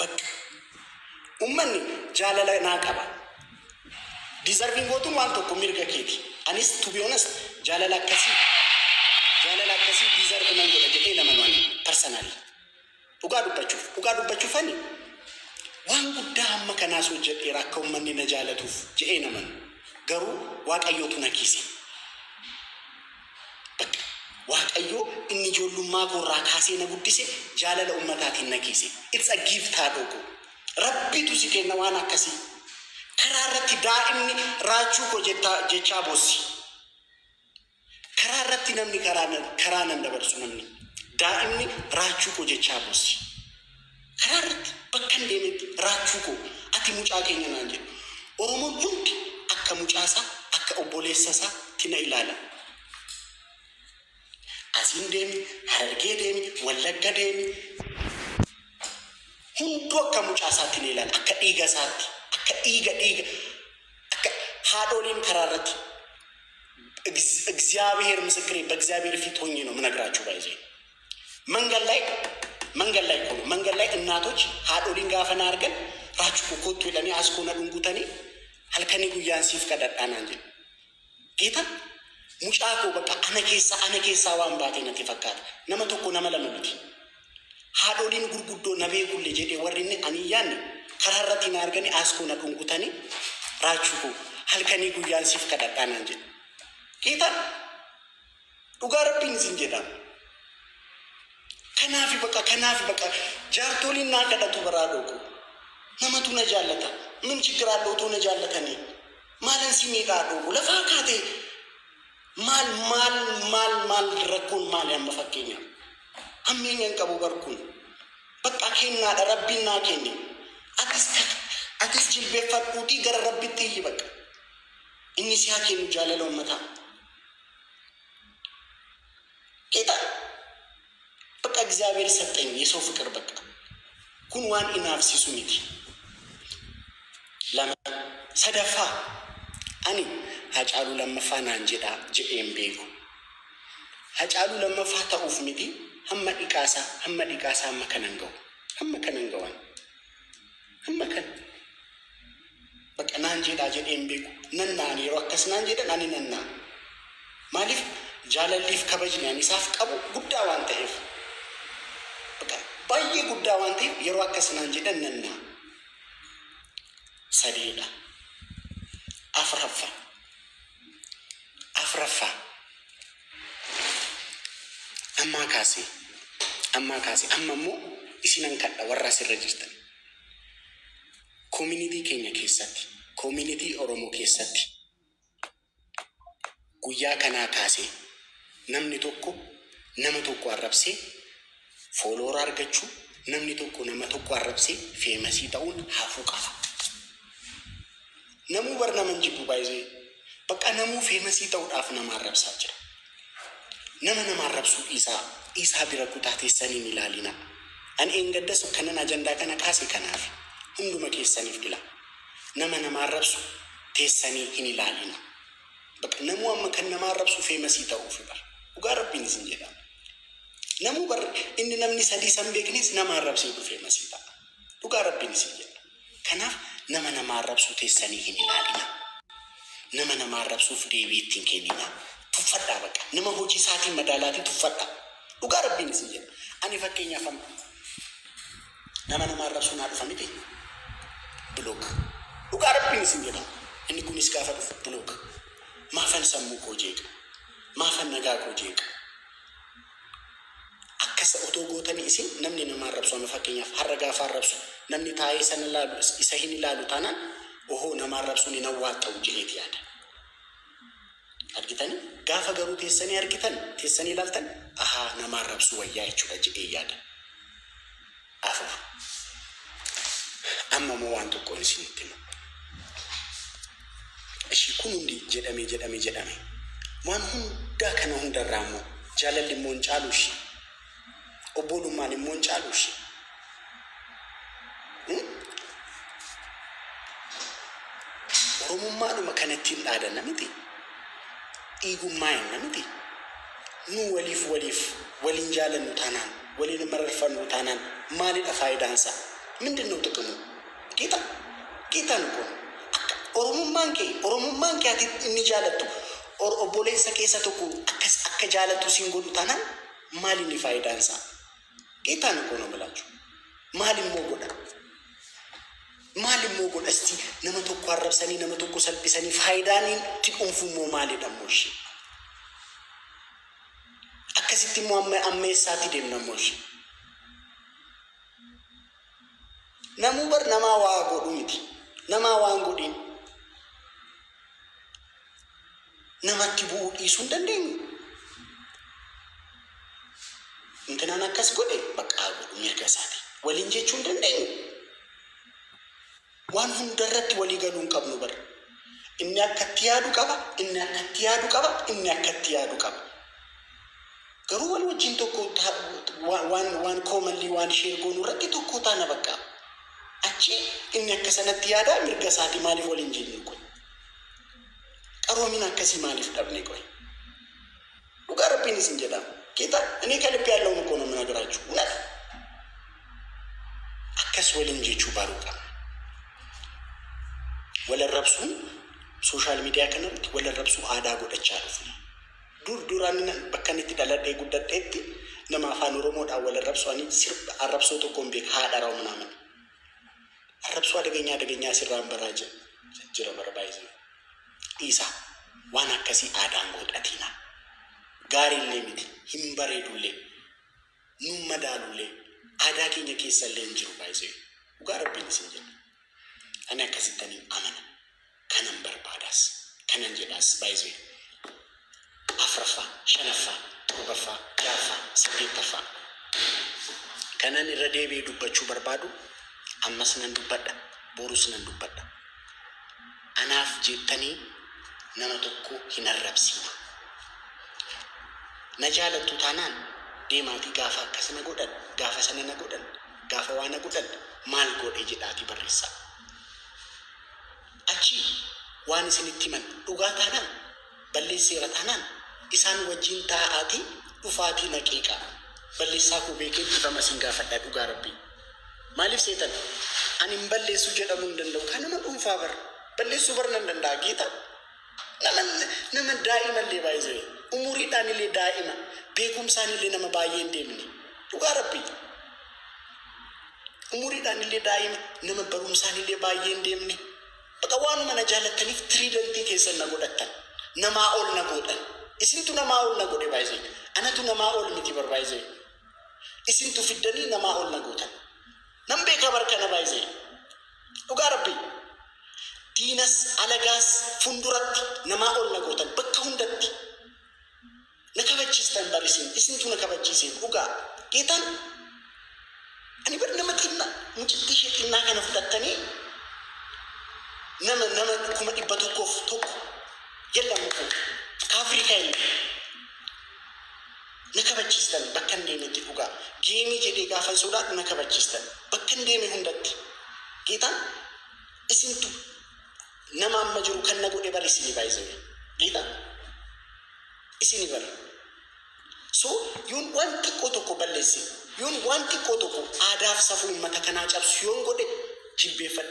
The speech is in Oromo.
Bakka ummanni jaalala naa qaba. Deserving gootuun waan tokko mirga keeti. Anis, to be honest, jaalala akkasii deserve nan godha jedhee nama nuani personally. Dhugaa dubbachuuf ani waan guddaa hamma kanaas hojjedheera akka ummanni na jaalatuuf jedhee namanu. Garuu Waaqayyootu na kiise. Bakka Waaqayyoo inni ijoollummaa koorraa kaasee na guddise jaalala ummataatiin na kiise. It's a gift, haadhoo koo. Rabbitu si kenna waan akkasii. Karaa irratti daa'imni "Raachuu koo" jechaa boossi. Karaa irratti namni karaa nan dabarsu, namni. Daa'imni "Raachuu koo" jechaa boossi. Karaa irratti bakka hin deemetti "Raachuu koo, ati mucaa keenya" naan jedhu. Oromoon hundi akka mucaasaa, akka obboleessa isaatti na ilaala. Asiin deemi, Harargee deemi, Wallagga deemi. Hunduu akka mucaa isaatti na ilaala. Akka dhiiga isaatti. Akka dhiiga. Akka haadholiin karaa irratti እግዚአብሔር ምስክሬ፣ በእግዚአብሔር ፊት ሆኜ ነው የምነግራችሁ። By the way, መንገድ ላይ እኮ ነው፣ መንገድ ላይ እናቶች haadholiin gaafa na argan "Raachuu koo, kottu" jedhanii as koo na dhungutanii "Halkanii guyyaan siif kadhadhaa" naan jedhu. ጌታ mucaa koo bakka ana keessaa waan baate natti fakkaata. Nama tokko, nama lama miti. Haadholiin gurguddoo na beekullee jedhee warri inni ani hin yaadne karaa irratti na arganii as koo na dhungutanii "Raachuu koo, halkanii guyyaan siif kadhadhaa" naan jedhu. ጌታ dhugaa Rabbiin isin jedha. Kanaafi bakka jaartoliin naa kadhatu baraa dhooku. Namatu na jaallata. ምን ችግር አለው otoo na jaallatanii? Maalan si miidhaa dhooku? Lafaa kaatee maal maal maal maal rakkoon maali amma fakkeenyaaf? Hammeenya hin qabu barkuun. Bakka kennaadha, Rabbiin naa kenne. Atis jilbeeffadhuutii gara Rabbitti iyyi bakka. Inni si haa kennu jaalala uummataa. ጌታ በቃ እግዚአብሔር ሰጠኝ የሰው ፍቅር፣ በቃ kun waan inaafsisu miti. Lama, sadaffaa, ani Hacaaluu lammaffaa naan jedhaa jedheen beeku. Hacaaluu lammaffaa ta'uuf miti, hamma dhiqaasaa hamma kanan ga'u. Hamma kanan ga'an. Hamma kana. Bakka naan jedhaa jedheen beeku. Nan na'an, yeroo akkas naan jedhan ani nan na'a. Maaliif? Jaalalliif kabajni ani isaaf qabu guddaa waan ta'eef. Bakka baay'ee guddaa waan ta'eef yeroo akkas naan jedhan nan na'a. Sadeedha. Afraffaa. Afraffaa. Ammaa kaasee amma immoo isinan kadha, warra asirra jirtan. Community keenya keessatti, community Oromoo keessatti guyyaa kanaa kaasee namni tokko nama tokko arrabsee follower argachuu, namni tokko nama tokko arrabsee famous ta'uun hafuu qaba. Namuu bar nama hin jibbu baay'ee. Bakka namuu famous ta'uudhaaf nama arrabsaa jira. Nama nama arrabsuu dhiisaa, dhiisaa, bira kutaa teessaniin ilaalina. Ani eengaddas kanan ajandaa kana kaase kanaaf hunduma keessaniif ila. Nama nama arrabsu teessanii hin ilaalina. Bakka namuu amma kan nama arrabsu famous ta'uuf bar. Dhugaa Rabbiin isin jedha. Namuu bar inni namni sadii san beeknes nama arrabseetu famous ta'a. Dhugaa Rabbiin isin jedha. Kanaaf nama nama arrabsu teessanii hin ilaalina. Nama nama arrabsuuf deebii ittiin kennina. Tuffadhaa bakka. Nama hojii isaatiin madaalaatiin tuffadhaa. Dhugaa Rabbiin isin jedha. Ani fakkeenyaaf amma nama nama arrabsuu naa dhufa miti. Block. Dhugaa Rabbiin isin jedha. Inni kunis gaafa dhufu block. Maafan sammuu koo jeeqa? Maafan nagaa koo jeeqa? Akkas otoo gootanii isin namni nama arrabsu amma fakkeenyaaf har'a gaafa arrabsu namni taa'ee sana ilaalu isa hin ilaalu taanaan, ohoo, nama arrabsuun hin awwaaxxa'u jedheeti yaada. Argitanii, gaafa garuu teessanii argitan, teessanii ilaaltan, ahaa, nama arrabsuu wayyaa jechuudha jedhee yaada. Afur. Amma immoo waan tokkoon isinitti hima. Ishii kun hundi jedhamee jedhamee jedhame. Waan hundaa kana hundarraa immoo jaalalli immoo hin caalu ishii. Obbolummaan immoo hin caalu ishii. Oromummaadhuma kanatti hin dhaadanna miti. Dhiigummaa hinna miti. Nu waliif waliin jaalannu taanaan, waliin mararfannu taanaan, maalidha faayidaansaa? ምንድን ነው ጥቅሙ? ጌታ ጌታን እኮ ነው። Oromummaan kee ati inni jaalattu obboleessa keessa tokko akkas akka jaalattu siin godhu taanaan maal inni faayidaan isaa? ጌታን እኮ ነው የምላችሁ። Maal immoo godha? Maal immoo godha? Asti nama tokko arrabsanii, nama tokko salphisanii faayidaan itti dhuunfu immoo maalidha immoo ishee? Akkasitti immoo amma ammeessaatti deemna immoo ishee. Namuu bar namaa waa godhu miti. Namaa waan godhin. Namatti bu'uu dhiisuu hin dandeenyu. Intinaan akkas godhe bakka godhu mirga isaati. Waliin jechuu hin dandeenyu. Waan hundarratti walii galuu hin qabnu bar. Inni akkatti yaadu qaba, inni akkatti yaadu qaba, inni akkatti yaadu qaba. Garuu wal wajjin tokko waan commonly waan share goonuu irratti tokko taana bakka. Achi inni akka sanatti yaada mirga isaati maaliif waliin jennu kun? Qaroomina akkasii maaliif dhabne qoy? Dhugaa Rabbiin isin jedhama. ጌታ እኔ ከልብ ያለውን እኮ ነው የምነግራችሁ። እውነት akkas waliin jechuu baruu qabna. Wal arrabsuun social media kanarratti wal arrabsuu aadaa godhachaa dhufne. Dur duraan bakka inni itti dhaladhee guddadheetti nama afaan Oromoodhaan wal arrabsu ani sirba arrabsoo tokkoon beeka haadha rawu ምናምን arrabsoo አደገኛ አደገኛ sirraan baraa jira barbaayisee. Dhiisaa waan akkasii aadaan godhatina. Gaariillee miti, hin bareedullee, nun madaalullee, aadaa keenya keessallee hin jiru baay'isee. Dhugaa Rabbiin isin jedha. Ani akkasittaniin amana. Kanan barbaadaas, kanan jedhaas baay'isee. Afraffaa, shanaffaa, torbaffaa, ja'affaa, saddeettaffaa. Kanan irra deebi'ee dubbachuu barbaadu ammas nan dubbadha, borus nan dubbadha. Anaaf jettanii nama tokko hin arrabsina. Na jaalattu taanaan deemaatii gaafa akkas na godhan, gaafa sana na godhan, gaafa waa na godhan maal godhe jedhaatii barreessaa. Achi waan isinitti himan dhugaa taanaan, balleesseera taanaan isaan wajjin taa'aatii dhufaatii na qeeqaa. Balleessaa koo beekee dhiifama isin gaafadha dhugaa Rabbii. Maaliif seetan? Ani hin balleessuu jedhamuu hin danda'u. Kan nama dhuunfaa bara. Balleessuu bar nan danda'a geeta. Nama daa'imallee baay'isee. Umuriidhaan illee daa'ima. Beekumsaan illee nama baay'ee hin deemne. Dhugaa Rabbii. Umuriidhaan illee daa'ima. Nama barumsaan illee baay'ee hin deemne. Bakka waanuma na jaalattaniif tiriidantii keessan na godhattan. Namaa ol na godhan. Isintu namaa ol na godhe baay'isee. Anatu namaa ol miti barbaayisee. Isintu fiddanii namaa ol na gootan. Nan beeka barkana baay'isee. Dhugaa Rabbii. Diinas alagaas fuulduratti namaa ol na gootan bakka hundatti. Na kabachiistan barisin isintu na kabachiisee dhugaa. Geetaan ani bar nama xinnaa mucittii ishee xinnaa kana fudhattanii nama 101,000 jedhamu kun kaafrikaa inni na kabachiistan bakka hin deemetti dhugaa. Geemii jedhee gaafa sodaadhu na kabachiistan bakka hin deeme hundatti. Geetaan isintu nama amma jiru kan na godhe bar isinii baay'isee. Geetaan isinii bara. So yoon waan xiqqoo tokko balleesse, yoon waan xiqqoo tokko aadaaf safuu uummata kanaa cabsu yoon godhe jilbeeffadhe.